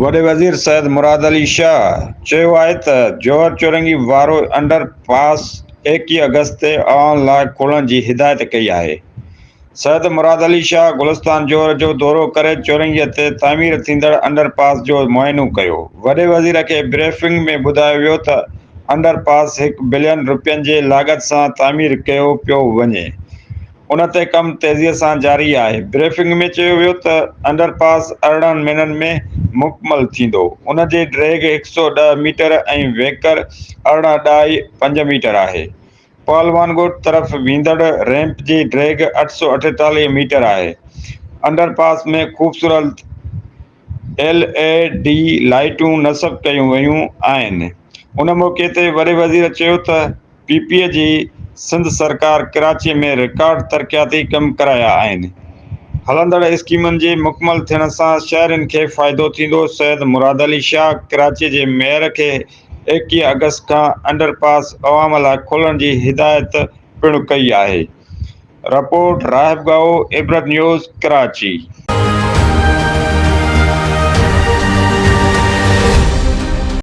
وڏي وزير سيد مراد علي شاهه چيو آهي ته جوهر چورنگي وارو انڊر پاس 21 آگسٽ تي عوام لاء کولڻ جي هدايت ڪئي آهي. سيد مراد علي شاهه گلستان جوهر جو دورو ڪري چورنگي تي تعمير ٿيندڙ انڊر پاس جو معائنو ڪيو. وڏي وزير کي بريفنگ ۾ ٻڌايو ويو ته انڊر پاس هڪ بلين رپين جي لاڳت سان تعمير ڪيو پيو وڃي. ان تي ڪم تيزي سان جاري آهي. بريفنگ ۾ چيو ويو ته انڊر پاس 18 مهينن ۾ مڪمل ٿيندو، ان جي ڊيگهه 110 ميٽر ۽ ويڪر ارڙهن ڏهائي پنج ميٽر آهي. پهلوان ڳوٺ طرف ويندڙ ريمپ جي ڊيگهه 848 ميٽر آهي. انڊر پاس ۾ خوبصورت ايل اي ڊي لائيٽون نصب ڪيون ويون آهن. ان موقعي تي وڏي وزير چيو ته پي پي جي سنڌ سرڪار ڪراچي ۾ رڪارڊ ترقياتي ڪم ڪرايا آهن، هلندڙ اسڪيمن جي مڪمل ٿيڻ سان شهرين کي فائدو ٿيندو، سيد مراد علي شاهه ڪراچي جي ميئر کي 21 آگسٽ کان انڊر پاس عوام لاء کولڻ جي هدايت پڻ ڪئي آهي، رپورٽ، راهب ڳاهو، عبرت نيوز، ڪراچي.